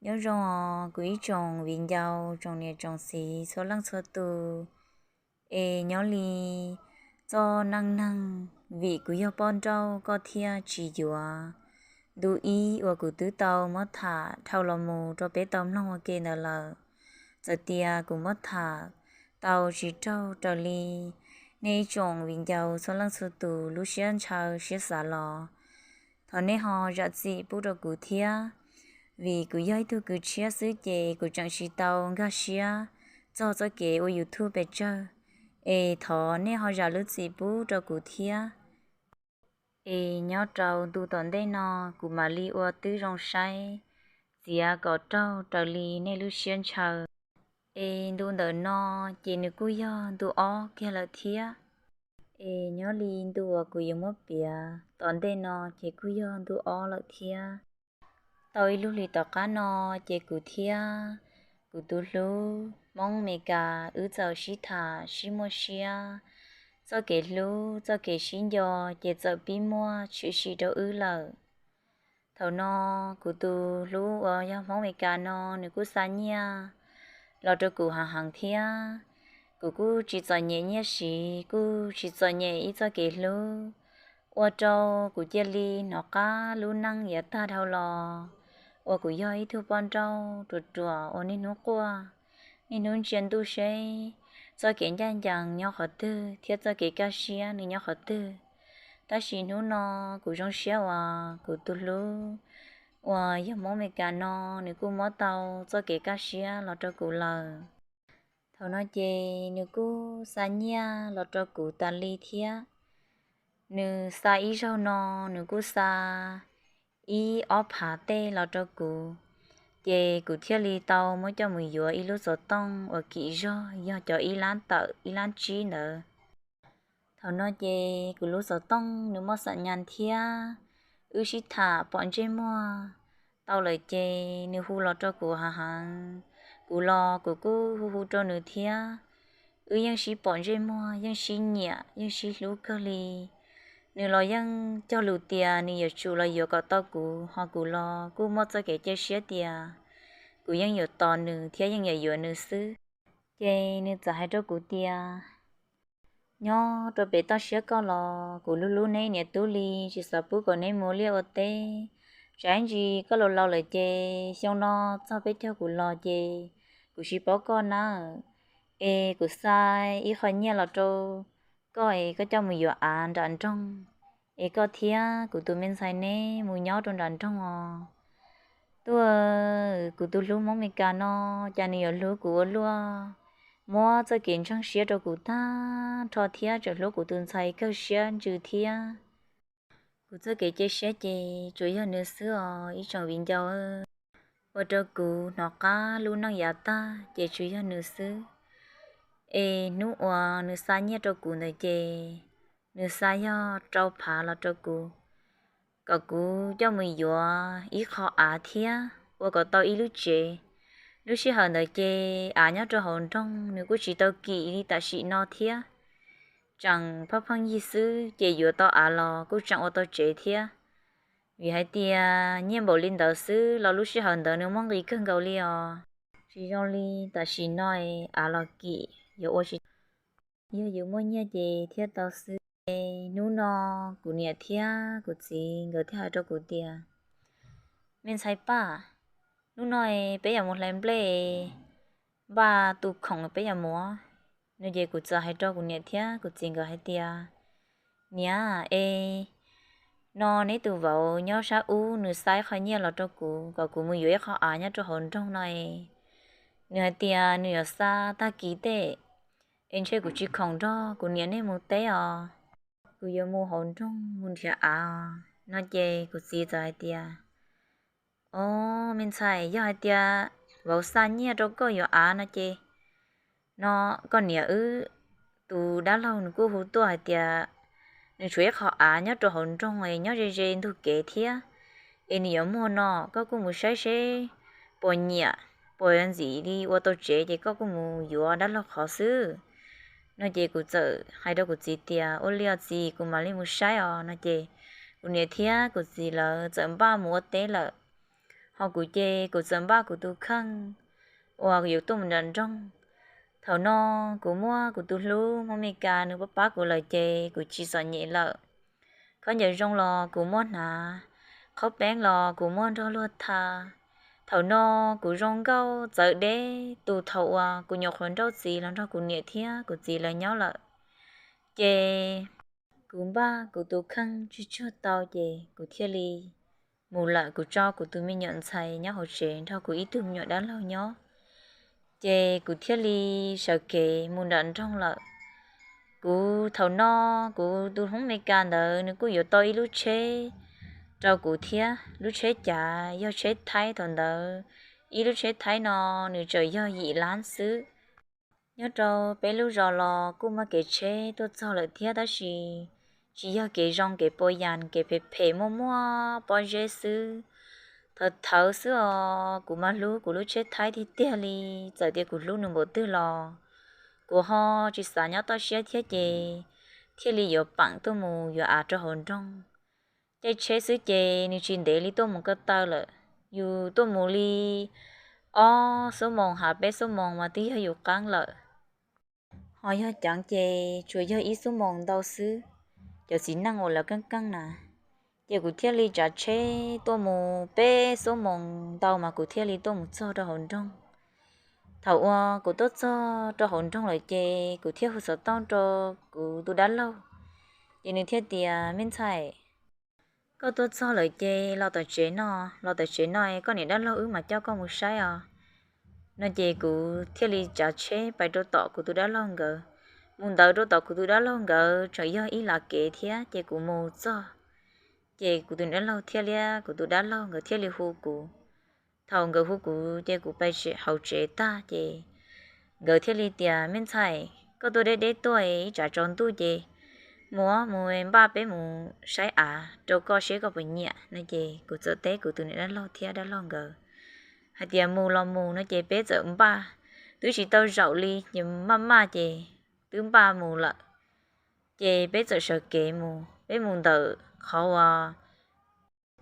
Nyob zoo os kuv ib tsoom viv ncaus, tsoom niam tsoom txiv txhua leej txhua tus. Es nyob li txoj neej neeg, vim kuv yog poj nrauj koj thiaj tsis yuav. Ntu ib uas kuv twb tau muab tham dhau los mus rau peb tau mloog ua ke ntawd lawm. Txawm tias kuv muab tham tau tsis raug raws li nej ib tsoom viv ncaus txhua leej txhua tus lub siab ntshaw siab xav los, thov nej ho zam txim pub rau kuv thiab, vim kuv yog ib tug kws tshiab xwb ces kuv tseem tsis tau nkag siab txog txoj kev ua YouTube pes tsawg. Es thov nej ho zam lub txim pub rau kuv thiab. Es nyob rau ntu tom ntej no kuv mam li ua tib zoo saib, txiav kom raug raws li nej lub siab ntshaw. Es ntu ntawm no ces nws kuj yog ntu ob kiag lawm thiab. Es nyob li ntu uas kuv yuav muab piav tom ntej no ces kuj yog ntu ob lawm thiab. Tau ib lub hlis tom qab no ces kuv thiab kuv tus hlub Hmoob Amelikas wb txawm sib tham sib muaj siab, txoj kev hlub txoj kev sib nco ces txawm pib muaj tshwm sim rau wb lawm. Thaum no kuv tus hlub uas yog Hmoob Amelikas no nws kuj xa nyiaj los rau kuv heev heev thiab. Kuv kuj tsis txom nyem nyiaj siv, kuj tsis txom nyem ib txoj kev hlub, ua rau kuv cia li hnov qab lub neej yav tag dhau los uas kuv yog ib tug poj nrauj ruam ruam uas niaj hnub quaj, niaj hnub ntsia ntuj seb txoj kev ncaj ncees nyob qhov twg thiab txoj kev kaj siab nws nyob qhov twg. Tab sis hnub no kuv zoo siab uas kuv tus hlub uas yog Hmoob Amelikas no nws kuj muab tau txoj kev kaj siab los rau kuv lawm. Thaum no ces nws kuj xa nyiaj los rau kuv tas li thiab. Nws xa ib zaug no, nws kuj xa ib ob phav tej los rau kuv, ces kuv thiaj li tau muab coj mus yuav ib lub xov tooj uas kim zog yog cov ib lab tawm ib lab tsib ntawd. Thaum no ces kuv lub xov tooj nws muaj xam nyas thiab, wb sib tham pom ntsej muag tau lawm ces nws hu los rau kuv heev heev, kuv los kuv kuj hu hu rau nws thiab. Wb yeej sib pom ntsej muag, yeej sib nyiam, yeej sib hlub kawg li. Nws los yeej cog lus tias nws yuav tsum los yuav kom tau kuv, ho kuv los kuj muaj txoj kev cia siab tias kuv yeej yuav tos nws thiab yeej yuav yuav nws xwb. Ces nws txawm hais rau kuv tias, nyob rau pem toj siab koj los kuv hlub hlub neb niam tub li, tsis xav pub kom neb mus ua liaj ua teb. Tsam ib ntsis koj laus laus lawm ces xyoo no txog peb caug kuv los ces kuv tsis paub koj na. Es kuv xa ib qho nyiaj los rau koj es koj coj mus yuav av nram nroog, es koj thiab kuv tus me ntxhais neb mus nyob rau nram nroog os. Tuaj, kuv tus hlub Hmoob Amelikas no, cas nws yuav hlub kuv ua luaj, muab txoj kev ntseeg siab rau kuv tag nrho thiab tseem hlub kuv tus ntxhais kawg siab ntsws thiab. Kuv txoj kev cia siab ces tsuas yog nws xwb os ib tsoom viv ncaus. Ua rau kuv hnov qab lub neej yav tag ces tsuas yog nws xwb. Es hnub uas nws xa nyiaj rau kuv ntawd ces nws xa yog rau phav los rau kuv, kom kuv coj mus yuav ib qho av thiab ua kom tau ib lub tsev. Lub sij hawm ntawd ces av nyob rau hauv nroog nws kuj tsis tau kim li tam sim no thiab, tseem pheej pheej yig xwb ces yuav tau av los kuj tseem ua tau tsev thiab. Vim hais tias nyiaj npaum li ntawd xwb los lub sij hawm ntawd nws muaj nqis kawg nkaus li os. Tsis zoo li tam sim no es av los kim yuav ua tsis, yog yus muaj nyiaj ces thiaj tau xwb. Es hnub no kuv niam thiab kuv txiv nkawd thiaj hais rau kuv tias, me ntxhais Paj, hnub no es peb yuav mus hlais nplej, npaj tu khoom peb yuav mus. No ces kuv txawm hais rau kuv niam thiab kuv txiv nkawd hais tias, niam, es no neb tus vauv nyob sab ub nws xa ib qho nyiaj los rau kuv kom kuv mus yuav ib qho av nyob rau hauv nroog no es, nws hais tias nws yuav xa tag kis tej, es ntshe kuv tsis khoom nrog kuv niam nej mus teb os, kuv yuav mus hauv nroog mus nrhiav av os. No ces kuv txiv txawm hais tias, o, me ntxhais, yog hais tias vauv xa nyiaj rau koj yuav av no ces, no koj niam wb tus dab laug nws kuj hu tuaj hais tias nws tshuav ib qho av nyob rau hauv nroog es nyob ze ze ntug kev thiab, es nws yuav muag no, koj kuj mus saib seb puas nyiam, puas yuav ntxim li ua tau tsev ces koj kuj mus yuav dab laug qhov xwb. No ces kuv txawm hais rau kuv txiv tias, ua li os txiv, kuv mam li mus saib os. No ces kuv niam thiab kuv txiv lawv txawm npaj mus ua teb lawm. Ho kuv ces kuv txawm npaj kuv tus kheej uas yuav tuaj mus nram nroog. Thaum no kuv muab kuv tus hlub Hmoob Mes Kas nws pab pab kuv lawm ces kuv tsis txom nyem lawm. Khaub ncaws zoo los kuv muab hnav, qhaub peeb los kuv muab nrog luag tha. Thaum no kuv zoo nkauj txawv deb tus thaum uas kuv nyuam qhuav nrauj txiv los nrog kuv niam thiab kuv txiv lawv nyob lawm. Ces kuv npaj kuv tus kheej tsuag tsuag tau ces kuv thiaj li mus lawm, kuv tso kuv tus me nyuam ntxhais nyob hauv tsev nrog kuv ib tug me nyuam dab laug nyob. Ces kuv thiaj li sawv kev mus nram nroog lawm. Kuv thaum no, kuv tus Hmoob Mes Kas ntawd nws kuj yuav tau ib lub tsheb rau kuv thiab. Lub tsheb cav yog tsheb Thaib thaum ntawd, ib lub tsheb Thaib no nws tseem yog yim lab xwb. Nyob rau peb lub zos los kuj muaj kev tsheb tuaj txog lawm thiab tab sis tsis yog kev zoo, kev pua yas, kev phem phem muaj muaj pob zeb xwb. Thawv thawv xwb os, kuv mas hlub kuv lub tsheb Thaib tiag tiag li. Txawm tias kuv hlub nws npaum twg los kuv ho tsis xav nyob toj siab thiab ces thiaj li yuav pam tuaj mus yuav av rau hauv nroog. Caij tsheb xwb ces nws tsis ntev li tuaj mus ko taw lawm. Yus tuaj mus li ob xuab moos ha peb xuab moos mas twb yog yus qeeb lawm. Ho yog ceev ces tsuas yog ib xuab moos ntau xwb, cov txiv neej uas lawv keej keej na. Ces kuv thiaj li tsav tsheb tuaj mus peb xuab moos ntau mas kuv thiaj li tuaj mus txog rau hauv nroog. Thaum uas kuv tuaj txog rau hauv nroog lawm ces kuv thiaj hu xov tooj rau kuv tus dab laug. Ces nws thiaj tias, Me ntxhais, koj tuaj txog lawm ces los tom tsev no, los tom tsev no koj niam dab laug wb mam coj koj mus saib os. No ces kuv thiaj li tsav tsheb pais rau tom kuv tus dab laug nkawd. Mus ntawd rau tom kuv tus dab laug nkawd tseem yog ib lav kev thiab ces kuv mus txog ces kuv tus niam dab laug thiab li kuv tus dab laug nkawd thiaj li hu kuv. Thaum nkawd hu kuv ces kuv pais hauv tsev tag ces nkawd thiaj li tias, Me ntxhais, koj tuaj deb deb tuaj ib tsam tsaus ntuj ces mus, mus npaj peb mus saib av rau koj seb koj puas nyiam. No ces kuv txawm teb kuv tus niam dab laug thiab dab laug nkawd hais tias, Mus los mus. No ces peb txawm npaj, twb tsis tau zaum li ces maj maj ces twb npaj mus lawm. Ces peb txawm sawv kev mus, peb mus ntawm qhov uas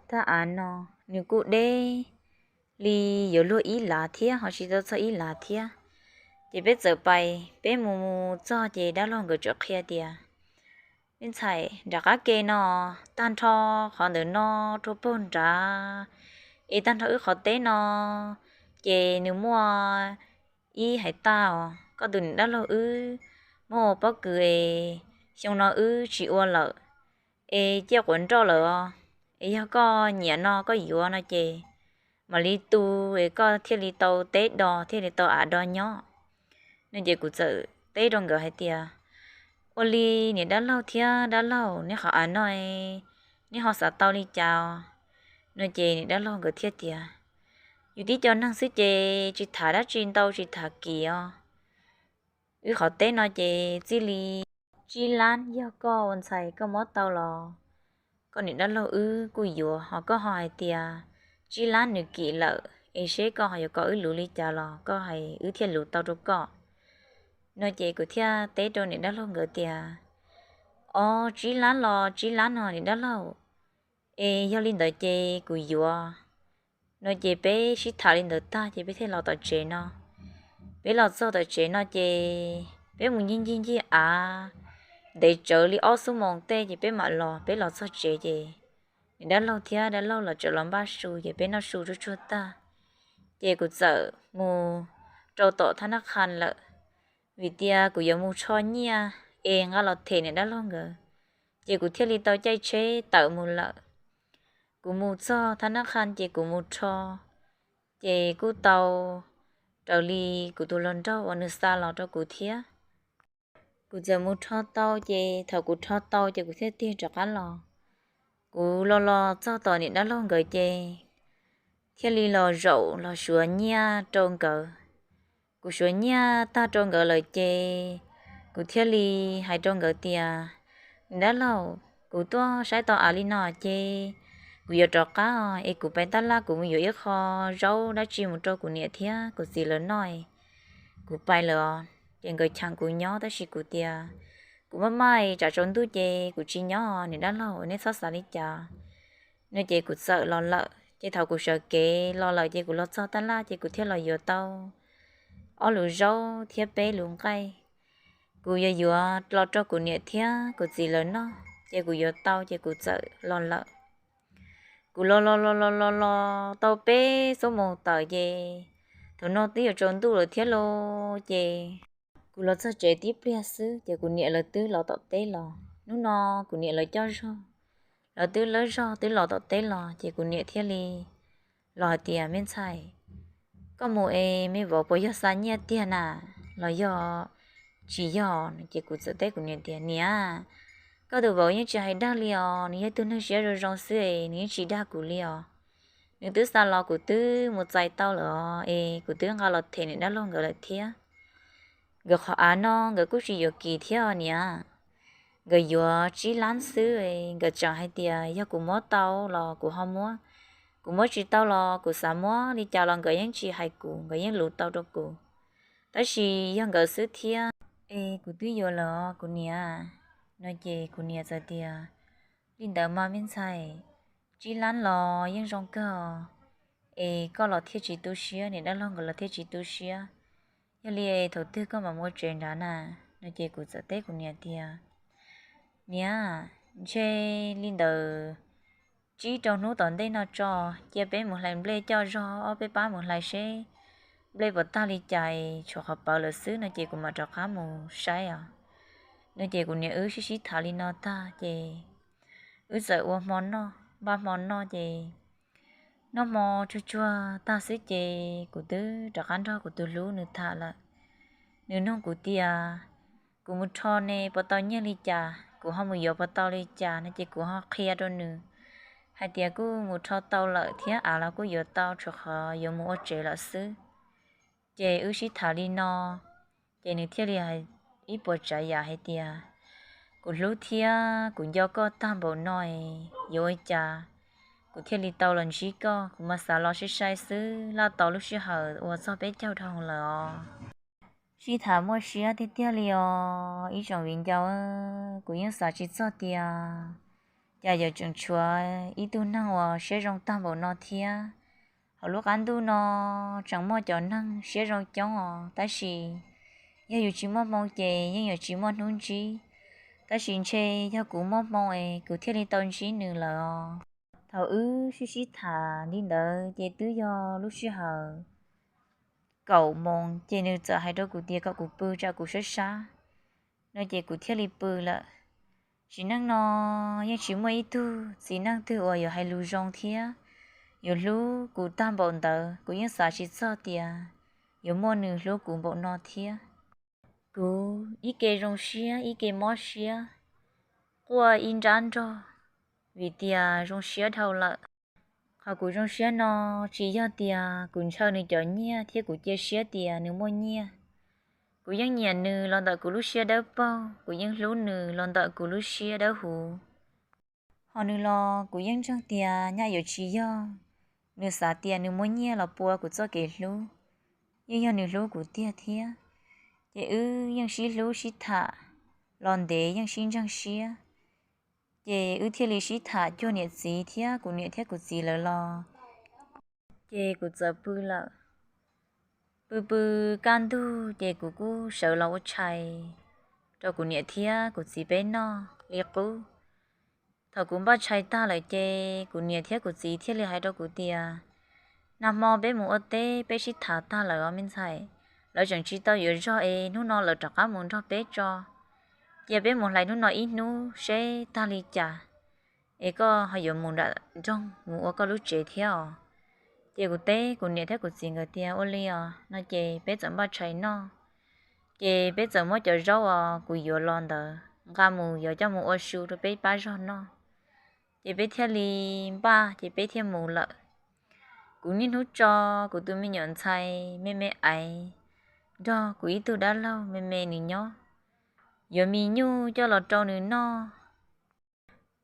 tag av no, nws kuj deb li yuav luag ib lav thiab ho tsis tau txog ib lav thiab. Ces peb txawm pais, peb mus mus txog ces dab laug nkawd txawm qhia tias, Me ntxhais, nram qab ke no, tag nrho qhov ntawm no rau puag nrad, es tag nrho wb qhov teb no ces nws muaj ib hais tag os, koj tus niam dab laug wb muab ua pob kws es xyoo no wb tsis ua lawm, es ciaj quav nroj lawm os. Es yog koj nyiam no koj yuav no ces mam li tu es koj thiaj li tau teb do thiaj li tau av do nyob. No ces kuv txawm teb rau nkawd hais tias, Ua li niam dab laug thiab dab laug, neb qhov av no neb ho xav tau li cas? No ces niam dab laug nkawd thiaj tias, Yus tib co neeg xwb ces tsis tham dab tsi ntau tsis tham kim os. Wb qhov teb no ces txij li tsib lab, yog koj ua ntxhais koj muab tau los koj niam dab laug wb kuj yuav, ho koj ho hais tias tsib lab nws kim lawm es seb koj ho yuav kom wb luv li cas los koj hais wb thiaj luv tau rau koj. No ces kuv thiaj teb rau niam dab laug nkawd tias, Os, tsib lab los tsib lab no niam dab laug, es yog li ntawd ces kuv yuav. No ces peb sib tham li ntawd tag ces peb thiaj los tom tsev no. Peb los txog tom tsev no ces peb mus ncig ncig ncig av ntev tsawv li ob xuab moos tej ces peb mam los. Peb los txog tsev ces niam dab laug thiab dab laug los tseem los npaj su ces peb noj su tsuag tsuag tag ces kuv txawm mus rau tom thab nab qha lawm, vim tias kuv yuav mus rho nyiaj es nqa los them niam dab laug nkawd. Ces kuv thiaj li tau caij tsheb tawm mus lawm. Kuv mus txog thab nab qha ces kuv mus rho, ces kuj tau raws li kuv tus hluas nraug uas nws xa los rau kuv thiab. Kuv txawm mus rho tau ces thaum kuv rho tau ces kuv thiaj tig rov qab los. Kuv los los txog tom niam dab laug nkawd ces thiaj li los zaum los suav nyiaj rau nkawd. Kuv suav nyiaj tag rau nkawd lawm ces kuv thiaj li hais rau nkawd tias, Niam dab laug, kuv tuaj saib tau av li no ces kuv yuav rov qab os, es kuv pais tab laj kuv mus yuav ib qho zaub dab tsi mus rau kuv niam thiab kuv txiv lawv noj, kuv pais lawm os. Ces nkawd cheem kuv nyob tab sis kuv tias, Kuv maj maj, tsam tsaus ntuj ces kuv tsis nyob, niam dab laug, neb txhob xav li cas. No ces kuv txawm los lawm. Ces thaum kuv sawv kev los lawm ces kuv los txog tab laj ces kuv thiaj los yuav tau ob lus zaub thiab peb lus nqaij. Kuv yuav yuav los rau kuv niam thiab kuv txiv lawv noj ces kuv yuav tau ces kuv txawm los lawm. Kuv los los los los los los tau peb xuab moos tawm ces thaum no twb yuav tsaus ntuj lawm thiab lauj. Ces kuv los txog tsev tib pliag xwb ces kuv niam lawv twb los tom teb los. Hnub no kuv niam lawv coj zog, lawv twb lawb zog twb los tom teb los ces kuv niam thiaj li los hais tias, Me ntxhais, koj mus es me vauv puas yog xa nyiaj tiag na los yog tsis yog? Ces kuv txawm teb kuv niam tias, Niam, koj tus vauv yeej tsis hais dag li os, nws yog tug neeg siab zoo zoo xwb es nws yeej tsis dag kuv li os. Nws twb xa los kuv twb mus txais tau lawm os, es kuv twb nqa los them niam dab laug nkawd lawm thiab. Nkawd qhov av no nkawd kuj tsis yuav kim thiab os niam. Nkawd yuav tsib lab xwb, nkawd tseem hais tias yog kuv muab tau los kuv ho muab, kuv muab tsis tau los kuv xav muab li cas los nkawd yeej tsis hais kuv, nkawd yeej luv tau rau kuv. Tab sis yog nkawd xwb thiab es kuv twb yuav lawm os kuv niam. No ces kuv niam txawm tias, Li ntawd mas me ntxhais, tsib lab los yeej zoo kawg os, es koj los thiaj tsis tu siab, niam dab laug nkawd los thiaj tsis tu siab. Yog li thaum twg koj mam mus ua tsev nrad na? No ces kuv txawm teb kuv niam tias, Niam, ntshe li ntawd tsib rau hnub tom ntej no tso, cia peb mus hlais nplej coj zog ob peb pab mus hlais seb nplej puas tag li cas, tshuav qhov pawv lawm xwb no ces kuv mam rov qab mus saib os. No ces kuv niam wb sib sib tham li no tag ces wb txawm ua hmo noj, npaj hmo noj ces noj hmo tsuag tsuag tag xwb ces kuv twb rov qab nrog kuv tus hlub nws tham lawm. Nws nug kuv tias, Kuv mus rho ne puas tau nyiaj li cas, kuv ho mus yuav puas tau li cas? No ces kuv ho qhia rau nws hais tias kuj mus rho tau lawm thiab av los kuj yuav tau, tshuav qhov yuav mus ua tsev lawm xwb. Ces wb sib tham li no, ces nws thiaj li hais ib puas tsav yam hais tias, Kuv hlub thiab kuv nco koj tag npaum no, yuav ua cas kuv thiaj li tau los ntsib koj? Kuv mas xav los sai sai xwb, laj tau lub sij hawm uas txog peb caug dhau lawm os. Sib tham muaj siab tiag tiag li os ib tsoom viv ncaus. Kuv yeej xav tsis txog tias cas yuav tseem tshuav ib tug neeg uas siab zoo tag npaum no thiab. Hauv lub qab ntuj no tseem muaj cov neeg siab zoo coob os, tab sis yog yus tsis muaj hmoo ces yeej yuav tsis muaj hnub ntsib. Tab sis ntshe yog kuv muaj hmoo es kuv thiaj li tau ntsib nws lawm os. Thaum wb sib sib tham li ntawd ces twb yog lub sij hawm kaum moos ces nws txawm hais rau kuv tias kom kuv pw tsam kuv sab sab no ces kuv thiaj li pw lawm. Sim neej no yeej tsis muaj ib tug txiv neej twg uas yuav hais lus zoo thiab yuav hlub kuv tag npaum ntawd. Kuv yeej xav tsis txog tias yuav muaj nws hlub kuv npaum no thiab. Kuv ib ke zoo siab ib ke mob siab, quaj ib nrab nrog vim tias zoo siab dhau lawm. Qhov kuv zoo siab no tsis yog tias kuv ntshaw nws cov nyiaj thiab kuv cia siab tias nws muaj nyiaj. Kuv yeej nyiam nws los ntawm kuv lub siab dawb paug, kuv yeej hlub nws los ntawm kuv lub siab dawb huv. Ho nws los kuv yeej ntseeg tias nyaj yuav tsis yog nws xav tias nws muaj nyiaj los pua kuv txoj kev hlub, yeej yog nws hlub kuv tiag thiab. Ces wb yeej sib hlub sib tham los ntev yeej sib ntseeg siab. Ces wb thiaj li sib tham cuag niam txiv thiab kuv niam thiab kuv txiv lawv los. Ces kuv txawm pw lawm. Pw pw kaj ntug ces kuv kuj sawv los ua tshais rau kuv niam thiab kuv txiv peb noj li qub. Thaum kuv npaj tshais tag lawm ces kuv niam thiab kuv txiv thiaj li hais rau kuv tias, Nag hmo peb mus ua teb peb sib tham tag lawm os me ntxhais, lawv tseem tsis tau yuav zog es hnub no lawv rov qab mus nrog peb tso. Cia peb mus hlais hnub no ib hnub seb tag li cas es koj ho yuav mus nram nroog mus ua koj lub tsev thiab os. Ces kuv teb kuv niam thiab kuv txiv nkawd tias, Ua li os. No ces peb txawm npaj tshais noj. Ces peb txawm muab cov zaub uas kuv yuav los ntawd nqa mus yuav coj mus ua su rau peb pab zog noj. Ces peb thiaj li npaj ces peb thiaj mus lawm. Kuv niaj hnub tso kuv tus me nyuam ntxhais me me aiv nrog kuv ib tug dab laug me me nws nyob, yuav me nyuj coj los rau nws noj.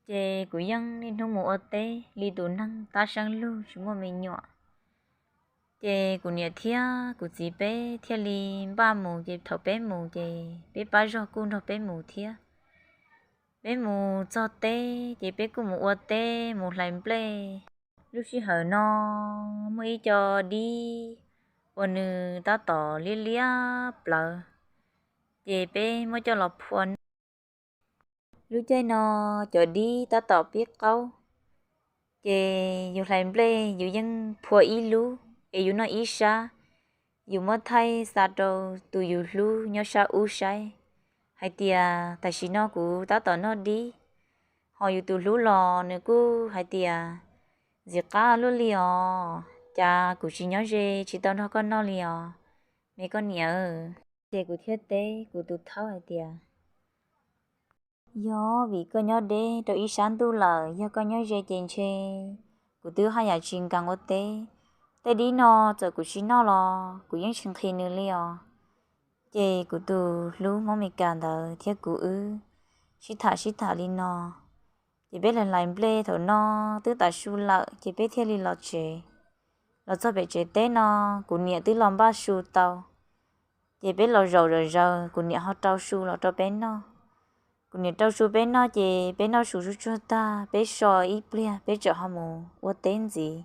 Ces kuv yeej niaj hnub mus ua teb li tus neeg tab seeb lug tsis muaj me nyuam. Ces kuv niam thiab kuv txiv peb thiaj li npaj mus, ces thaum peb mus ces peb pab zog kuj nrog peb mus thiab. Peb mus txog teb ces peb kuj mus ua teb mus hlais nplej. Lub sij hawm no muaj ib co dib uas nws tab tom liab liab plawv, ces peb muab coj los phua noj. Lub caij no cov dib tab tom pib qaub, ces yus hlais nplej yus yeej phua ib lub es yus noj ib sab, yus muab thaij xa rau tus yus hlub nyob sab ub saib hais tias tam sim no kuv tab tom noj dib. Ho yus tus hlub los nws kuj hais tias, ntxim qab luaj li os, cas kuv tsis nyob ze tsis tau nrog koj noj li os, me koj niam. Ces kuv thiaj teb kuv tus thaub hais tias, yog vim koj nyob deb rau ib sab ntuj lawm, yog koj nyob ze ces ntshe kuv twb haj yam tsis nkees ua teb. Tej dib no txawm kuv tsis noj los kuv yeej tsis nqhis nws li os. Ces kuv tus hlub Hmoob Meskas ntawd thiab kuv wb sib tham sib tham li no, ces peb hlais hlais nplej thaum no twb tav su lawm ces peb thiaj li los tsev. Los txog pem tsev teb no, kuv niam twb los npaj su tau, ces peb los zaum zom zaws, kuv niam ho rau su los rau peb noj. Kuv niam rau su peb noj ces peb noj su tsuag tsuag tag, peb so ib pliag peb txawm ho mus ua teb ntxiv.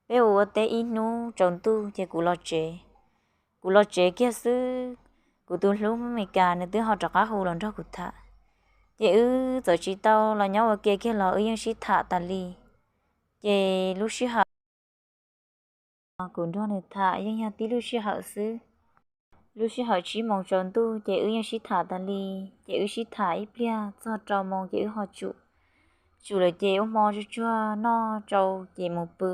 Peb ua ua teb ib hnub tsaus ntuj ces kuv los tsev. Kuv los tsev kiag xwb, kuv tus hlub Hmoob Meskas nws twb ho rov qab hu los nrog kuv tham. Ces wb txawm tsis tau los nyob ua ke kiag los wb yeej sib tham tas li. Ces lub sij hawm kuv nrog nws tham yeej yog tib lub sij hawm xwb. Lub sij hawm tsib moos tsaus ntuj ces wb yeej sib tham tas li. Ces wb sib tham ib pliag txog rau moos ces wb ho tsum. Tsum lawm ces ua hmo tsuag tsuag noj tsau ces mus pw.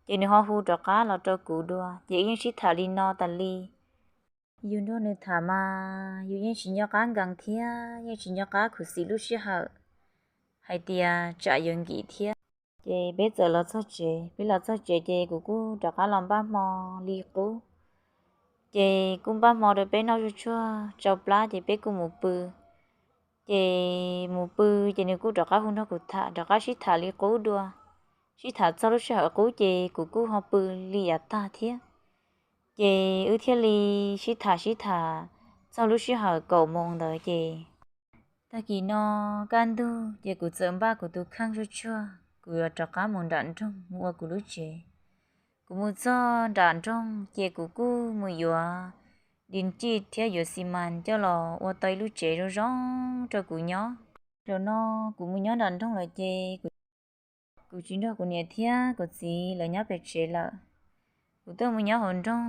Ces nws ho hu rov qab los rau kuv dua ces wb yeej sib tham li no tas li. Yus nrog nws tham mas yus yeej tsis nco qab nkees thiab yeej tsis nco qab khuv xim lub sij hawm hais tias tsam yuav nkim thiab. Ces peb txawm los txog tsev, peb los txog tsev ces kuv kuj rov qab los npaj hmo li qub. Ces kuj npaj hmo rau peb noj tsuag tsuag tsau plab ces peb kuj mus pw. Ces mus pw ces nws kuj rov qab hu nrog kuv tham, rov qab sib tham li qub dua. Sib tham txog lub sij hawm qub ces kuv kuj ho pw li yav tag thiab. Ces wb thiaj li sib tham sib tham txog lub sij hawm kaum moos ntawd ces tag kis no kaj ntug ces kuv txawm npaj kuv tus kheej tsuag tsuag, kuv yuav rov qab mus nram nroog mus ua kuv lub tsev. Kuv mus txog nram nroog ces kuv kuj mus yuav di ncij thiab yuav xi mas coj los ua tau ib lub tsev zoo zoo rau kuv nyob. Zaum no kuv mus nyob nram nroog lawm ces kuv tsis nrog kuv niam thiab kuv txiv lawv nyob pem tsev lawm. Kuv tuaj mus nyob hauv nroog,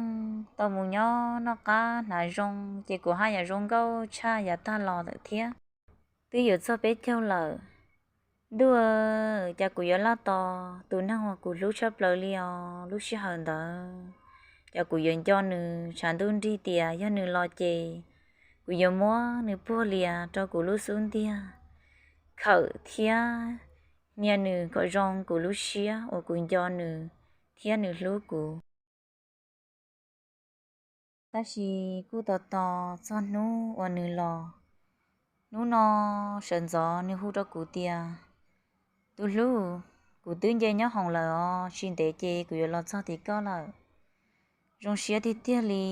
tau mus nyob noj qab hnav zoo ces kuv haj yam zoo nkauj tshaj yav tag los lawm thiab. Twb yuav txog peb caug lawm. Ntuj, cas kuv yuav laj tos tus neeg uas kuv hlub tshaj plaws li os. Lub sij hawm ntawd ces kuv yuav nco nws tshav ntuj nrig tias yog nws los ces kuv yuav muab nws puag lias rau kuv lub xub ntiag khawm thiab hnia nws kom zoo kuv lub siab uas kuv nco nws thiab nws hlub kuv. Tab sis kuj tos tos txog hnub uas nws los. Hnub no sawv ntxov nws hu rau kuv tias, tus hlub, kuv twb nce nyob hoom lawm os, tsis ntev ces kuv yuav los txog tim koj lawm. Zoo siab tiag tiag li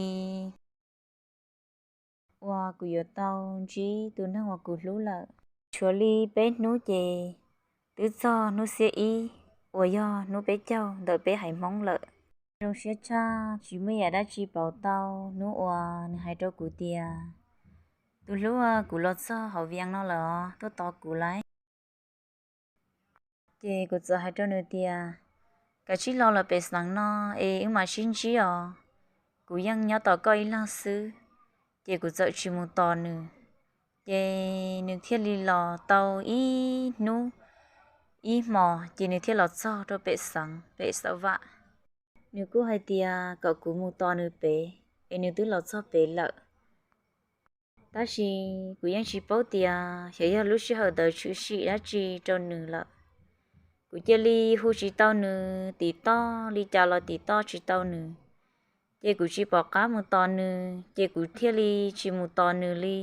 uas kuv yuav tau ntsib tus neeg uas kuv hlub lawm. Tshuav li peb hnub ces twb txog hnub xiab ib uas yog hnub peb caug ntawm peb haiv Hmoob lawm. Zoo siab tshaj tsis muaj yam dab tsi pauv tau hnub uas nws hais rau kuv tias, tus hlub, kuv los txog hauv Vias no lawm os, tuaj tos kuv lauj. Ces kuv txawm hais rau nws tias, kav tsij los lawm pem xeev no es wb mam sib ntsib os, kuv yeej nyob tos koj ib leeg xwb. Ces kuv txawm tsis mus tos nws. Ces nws thiaj li los tau ib hnub ib hmos ces nws thiaj los txog rau pem xeev pem Xav Vam. Nws kuj hais tias kom kuv mus tos nws pem es nws twb los txog pem lawm. Tab sis kuv yeej tsis paub tias xyov yog lub sij hawm ntawd tshwm sim dab tsi rau nws lawm. Kuv cia li hu tsis tau nws, tim toj li cas los tim toj tsis tau nws. Ces kuv tsis pom qab mus tos nws ces kuv thiaj li tsis mus tos nws li.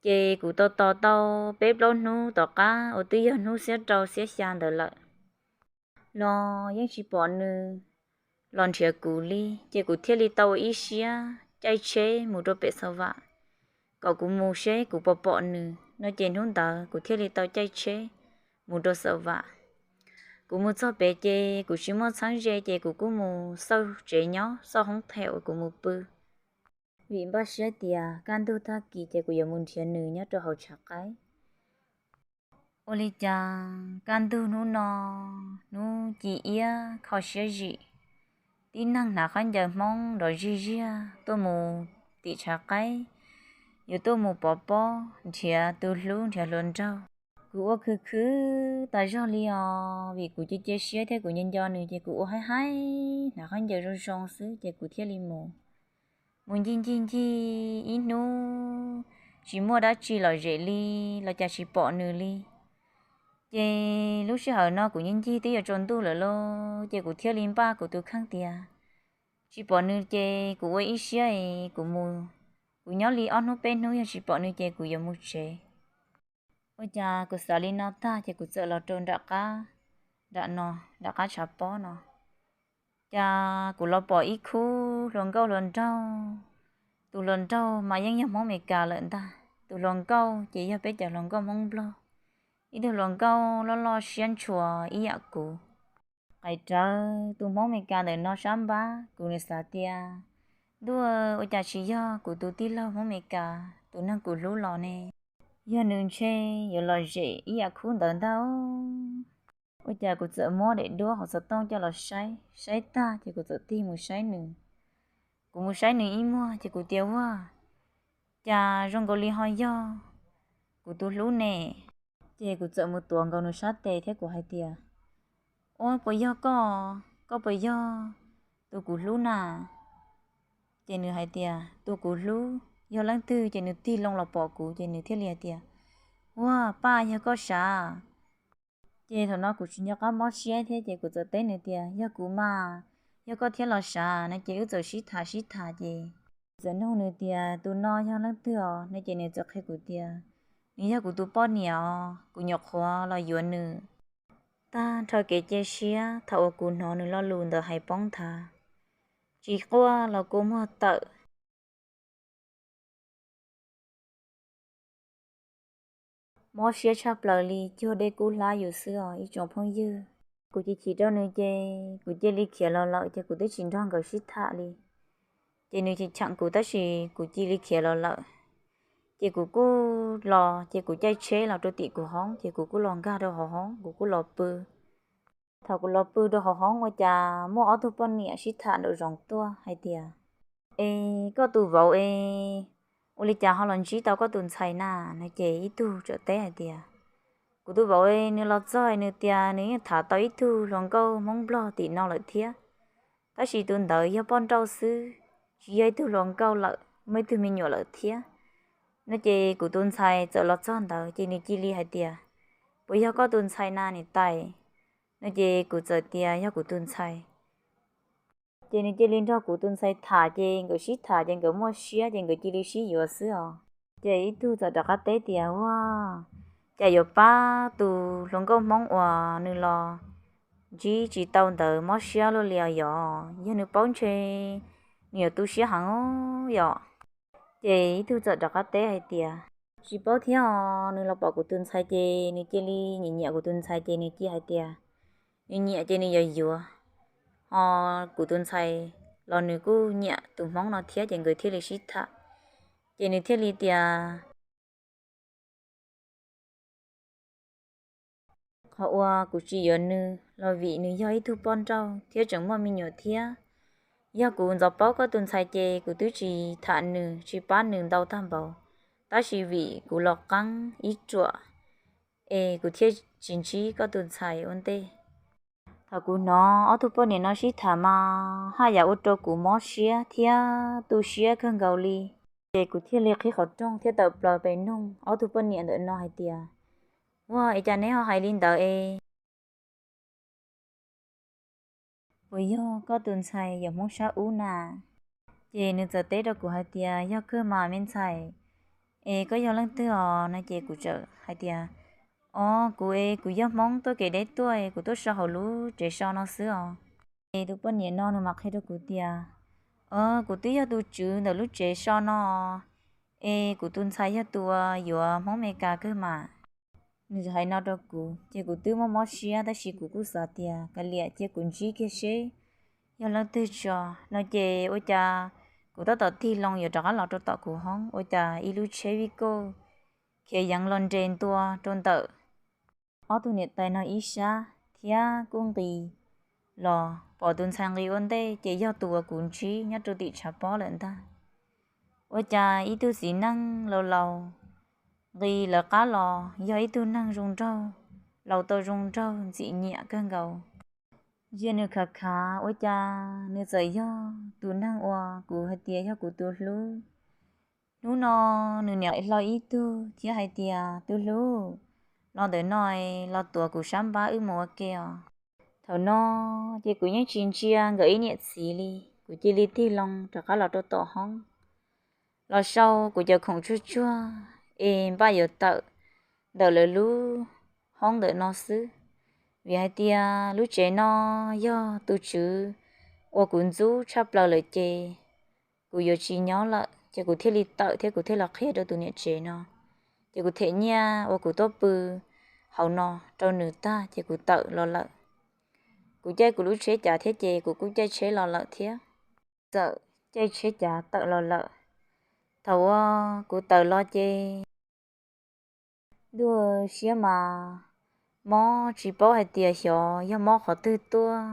Ces kuv tos tos tau peb plaub hnub tom qab uas twb yog hnub xiab rau xiab xya ntawd lawm los yeej tsis pom nws los nrhiav kuv li. Ces kuv thiaj li tau ua ib siab caij tsheb mus rau pem Xav Vam kom kuv mus seb kuv puas pom nws no. Ces hnub ntawd kuv thiaj li tau caij tsheb mus rau Xav Vam. Kuv mus txog pem ces kuv tsis muaj txheeb ze ces kuv kuj mus xauj tsev nyob, xauj hoob them uas kuv mus pw, vim npaj siab tias kaj ntug tag kis ces kuv yuav mus nrhiav nws nyob rau hauv tshav qaib. Ua li cas kaj ntug hnub no, hnub ci iab kho siab zim, tib neeg hnav khaub ncaws Hmoob nrov zig ziag tuaj mus tim tshav qaib, yuav tuaj mus pov pob nrhiav tus hlub nrhiav hluas nraug. Kuv ua khwv khwv tas zog li os, vim kuv cia cia siab thiab kuv nco nco nws ces kuv ua haib haib hnav khaub ncaws zoo zoo xwb ces kuv thiaj li mus. Mus ncig ncig ncig ib hnub tsis muaj dab tsi lom zem li los cas tsis pom nws li. Ces lub sij hawm no kuv ncig ncig twb yuav tsaus ntuj lawm lauj, ces kuv thiaj li npaj kuv tus kheej tias tsis pom nws ces kuv ua ib siab es kuv mus, kuv nyob li ob hnub peb hnub yog tsis pom nws ces kuv yuav mus tsev. Ua cas kuv xav li no tag ces kuv txawm los rau nram qab, nram no, nram qab tshav pob no, cas kuv los pom ib khub hluas nkauj hluas nraug. Tus hluas nraug mas yeej yog Hmoob Amelikas lawm ntag, tus hluas nkauj ces yog peb cov hluas nkauj Hmoob Nplog, ib tug hluas nkauj loj loj siab ntshua ib yam kuv. Qais rawv tus Hmoob Amelikas ntawm no sab npab, kuv nws xav tias, ntuj, ua cas tsis yog kuv tus tij laug Hmoob Amelikas tus neeg kuv hlub los ne? Yog nws ntshe yuav lom zem ib yam khub ntawd ntag. Ua cas kuv txawm muab daim duab hauv xov tooj coj los saib, saib tag ces kuv txawm tig mus saib nws. Kuv mus saib nws ib muag ces kuv tias, ua cas zoo nkaus li ho yog kuv tus hlub ne? Ces kuv txawm mus tuav nkaus nws sab tes thiab kuv hais tias, ua puas yog koj, koj puas yog tus kuv hlub na? Ces nws hais tias tus kuv hlub yog leej twg, ces nws tig loo los pom kuv ces nws thiaj li hais tias, ua, Paj, yog koj sav? Ces thaum no kuv tsis nco qab mob siab thiab ces kuv txawm teb nws tias, yog kuv mas, yog koj thiab los sav no. Ces wb txawm sib tham sib tham ces txawm nug nws tias tus no yog leej twg os no, ces nws txawm qhia kuv tias nws yog kuv tus poj niam os, kuv nyuam qhuav los yuav nws. Tag nrho kev cia siab thaum uas kuv hnov nws lo lus ntawd hais poob nthav, tsis quaj los kua muag tawm. Mob siab tshaj plaws li, cuag dej kub hlab yus xwb os ib tsoom phooj ywg. Kuv chim chim rau nws ces kuv cia li khiav los lawm ces kuv twb tsis nrog nkawd sib tham li. Ces nws chim cheem kuv tab sis kuv cia li khiav los lawm. Ces kuv kuj los ces kuv caij tsheb los rau tim kuv hoob ces kuv kuj los nkag rau hauv hoob kuv kuj los pw. Thaum kuv los pw rau hauv hoob ua cas muaj ob tug poj niam sib tham nraum zoov tuaj hais tias, es koj tus vauv es ua li cas ho los ntsib tau koj tus ntxhais na? No ces ib tug txawm teb hais tias, kuv tus vauv nws los txog nws tias nws yeej tham tau ib tug hluas nkauj Hmoob Nplog tim no lawm thiab, tab sis tus ntawd yog poj nrauj xwb, tsis yog ib tug hluas nkauj lawm, muaj ib tug me nyuam lawm thiab. No ces kuv tus ntxhais txawm los txog ntawd ces nws cia li hais tias, puas yog koj tus ntxhais na niam tais? No ces kuv txawm tias yog kuv tus ntxhais. Ces nws cia li nrog kuv tus ntxhais tham ces nkawd sib tham ces nkawd muaj siab ces nkawd cia li sib yuav xwb os. Ces ib tug txawm rov qab teb tias, ua, cas yuav pab tus hluas nkauj Hmoob uas nws los ntsib tsis tau ntawd mob siab luaj li os yom, yog nws paub ntshe nws yuav tu siab heev yom. Ces ib tug txawm rov qab teb hais tias, tsis paub thiab os, nws los pom kuv tus ntxhais ces nws cia li nyiam nyiam kuv tus ntxhais ces nws cia hais tias nws nyiam ces nws yuav yuav. Ho kuv tus ntxhais los nws kuj nyiam tus Hmoob no thiab ces nkawd thiaj li sib tham. Ces nws thiaj li tias, qhov uas kuv tsis yuav nws los vim nws yog ib tug poj nrauj thiab tseem muaj me nyuam thiab. Yog kuv ntxov paub koj tus ntxhais ces kuv twb tsis tham nws tsis pab nws ntau tag npaum, tab sis vim kuv los qeeb ib ruam es kuv thiaj tsis ntsib koj tus ntxhais ua ntej. Thaum kuv hnov ob tug poj niam no sib tham mas haj yam ua rau kuv mob siab thiab tu siab kawg nkaus li. Ces kuv thiaj li qhib qhov rooj thiab tawm plaws pem nug ob tug poj niam ntawm no hais tias, ua, es cas neb ho hais li ntawd es puas yog koj tus ntxhais yog Hmoob sab ub na? Ces nws txawm teb rau kuv hais tias, yog kawg mas me ntxhais, es koj yog leej twg os? No ces kuv txawm hais tias, o, kuv es kuv yog Hmoob tuaj kev deb tuaj es kuv tuaj so hauv lub tsev so no xwb os. Es tus poj niam no nws mam qhia rau kuv tias, o, kuv twb yog tus tswv ntawm lub tsev so no, es kuv tus ntxhais yog tus uas yuav Hmoob Amelikas kawg mas. Nws hais no rau kuv ces kuv twb mob mob siab tab sis kuv kuj xav tias kav liam cia kuv ntsib kiag seb yog leej twg tso no ces ua cas kuv tab tom tig loo yuav rov qab los rau tom kuv hoob ua cas ib lub tsheb vij kauj khiav yeev los nres ntua rau ntawm ob tug niam tais no ib sab thiab kuj nqis los pom tus ntxhais nqis ua ntej ces yog tus uas kuv ntsib nyob rau tim tshav pob lawm ntag. Ua cas ib tug txiv neej laus laus nqis lawv qab los yog ib tug neeg zoo nraug, laus tau zoo nraug ntxim nyiam kawg nkaus. Ntsia nws khav khav ua cas nws txawm yog tus neeg uas kuv hais tias yog kuv tus hlub. Hnub no nws niam hlo ib tug thiab hais tias, tus hlub, los ntawm no los tuav kuv sab npab wb mus ua ke os. Thaum no ces kuv yeej tsis ntsia nkawd ib niam txiv li, kuv cia li tig loo rov qab los rau tom hoob. Los sau kuv cov khoom tsuag tsuag es npaj yuav tawm ntawm lawv lub hoob ntawm no xwb, vim hais tias lub tsev no yog tus tswv uas kuv ntxub tshaj plaws lawm ces kuv yuav tsis nyob lawm ces kuv thiaj li tawm thiab kuv thiaj los qhia rau tus niam tsev no. Ces kuv them nyiaj uas kuv tuaj pw hauv no rau nws tag ces kuv tawm los lawm. Kuv caij kuv lub tsheb cav thiab ces kuv kuj caij tsheb los lawm thiab. Txawm caij tsheb cav tawm los lawm. Thaum uas kuv tawm los ces ntuj, siab mas mob tsis paub hais tias xyov yog mob qhov twg tuaj,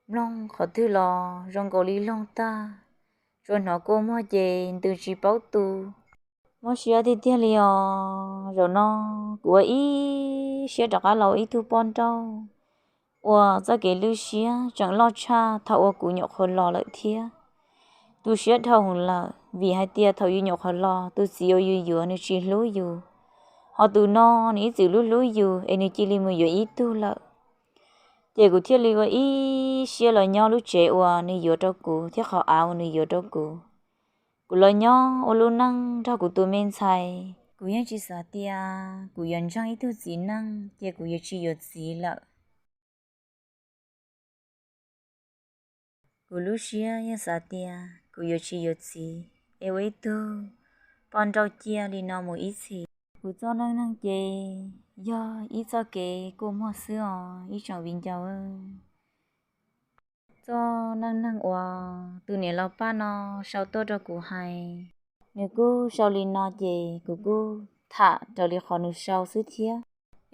mloog qhov twg los zoo nkaus li loog tag, tsuas hnov kua muag ces ntws tsis paub tu. Mob siab tiag tiag li os. Zaum no kuv ua ib siab rov qab los ua ib tug poj nrauj uas txoj kev lwj siab tseem loj tshaj thaum uas kuv nyuam qhuav los lawm thiab. Tu siab dhau hwv lawm vim hais tias thaum yus nyuam qhuav los tus txiv uas yus yuav nws tsis hlub yus, ho tus no nws ib txwm hlub hlub yus es nws cia li mus yuav ib tug lawm. Ces kuv thiaj li ua ib siab los nyob lub tsev uas nws yuav rau kuv thiab qhov av uas nws yuav rau kuv. Kuv los nyob ua lub neej nrog kuv tus me ntxhais, kuv yeej tsis xav tias kuv yuav ntseeg ib tug txiv neej ces kuv yuav tsis yuav txiv lawm. Kuv lub siab yeej xav tias kuv yuav tsis yuav txiv es ua ib tug poj nrauj ciaj li no mus ib txhis. Kuv txoj neej neeg ces yog ib txoj kev kua muag xwb os ib tsoom viv ncaus. Txoj neej neeg uas tus niam laus Paj no sau tuaj rau kuv hais, nws kuj sau li no ces kuv kuj tham raws li qhov nws sau xwb thiab.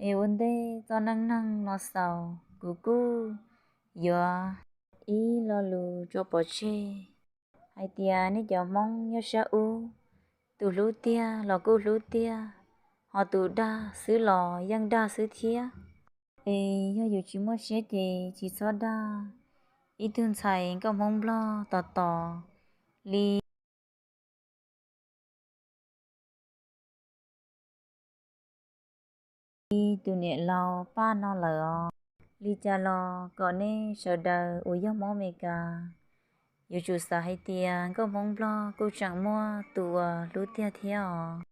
Es ua ntej txoj neej neeg no xaus kuv kuj yuav ib lo lus tso pov tseg hais tias nej cov Hmoob nyob sab ub, tus hlub tiag los kuj hlub tiag, ho tus dag xwb los yeej dag xwb thiab. Es yog yus tsis muaj siab ces tsis txhob dag ib tug ntxhais nkauj Hmoob Nplog tos tos li tus niam laus Paj no lawm os. Li cas los kom nej sawv daws uas yog Hmoob Amelikas yuav tsum xav hais tias nkauj Hmoob Nplog kuj tseem muaj tus uas hlub tiag thiab os.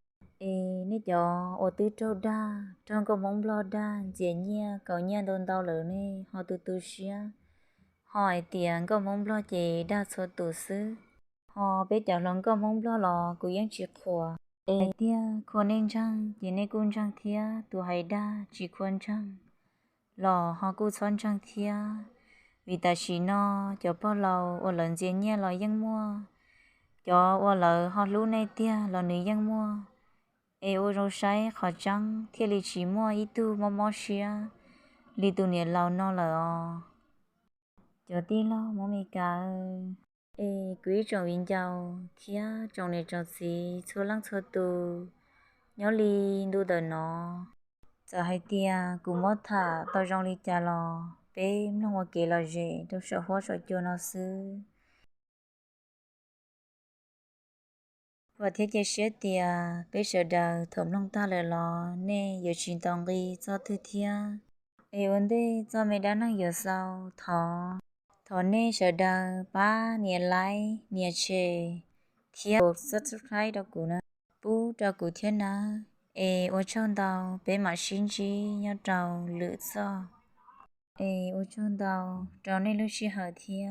Es nej cov uas twb raug dag raug nkauj Hmoob Nplog dag ntxias nyiaj kaus nyiaj ntau ntau lawm nej ho tu tu siab, ho hais tias nkauj Hmoob Nplog ces dag txhua tus xwb. Ho peb cov hluas nkauj Hmoob Nplog los kuv yeej tsis qhuas. Es tiag khua nej ntseeg ces nej kuj ntseeg thiab, tus hais dag tsis khua ntseeg los ho kuj txhob ntseeg thiab. Vim tam sim no cov pog laus uas lawv ntxias nyiaj los yeej muaj, cov uas lawv ho hlub nej tiag los nws yeej muaj. Es ua zoo saib qhov tseeb thiaj li tsis muaj ib tug mob mob siab li tus niam laus no lawm os. Cov tij laug Hmoob Amelikas, es kuv ib tsoom viv ncaus thiab tsoom niam tsoom txiv txhua leej txhua tus nyob li ntu ntawm no, txawm hais tias kuv muab tham tau zoo li cas los peb mloog ua kev lom zem rau saum huab saum cua no xwb. Vam thiab cia siab tias peb sawv daws thaum mloog tag lawm los nej yuav tsis ntaus nqi txoj twg thiab. Es ua ntej txoj me dab neeg yuav xaus thov, thov nej sawv daws pab nias like, nias share thiab subscribe rau kuv na, pub rau kuv thiab nawb. Es ua tsaug ntau, peb mam sib ntsib nyob rau lwm txoj. Es ua tsaug ntau rau nej lub sij hawm thiab.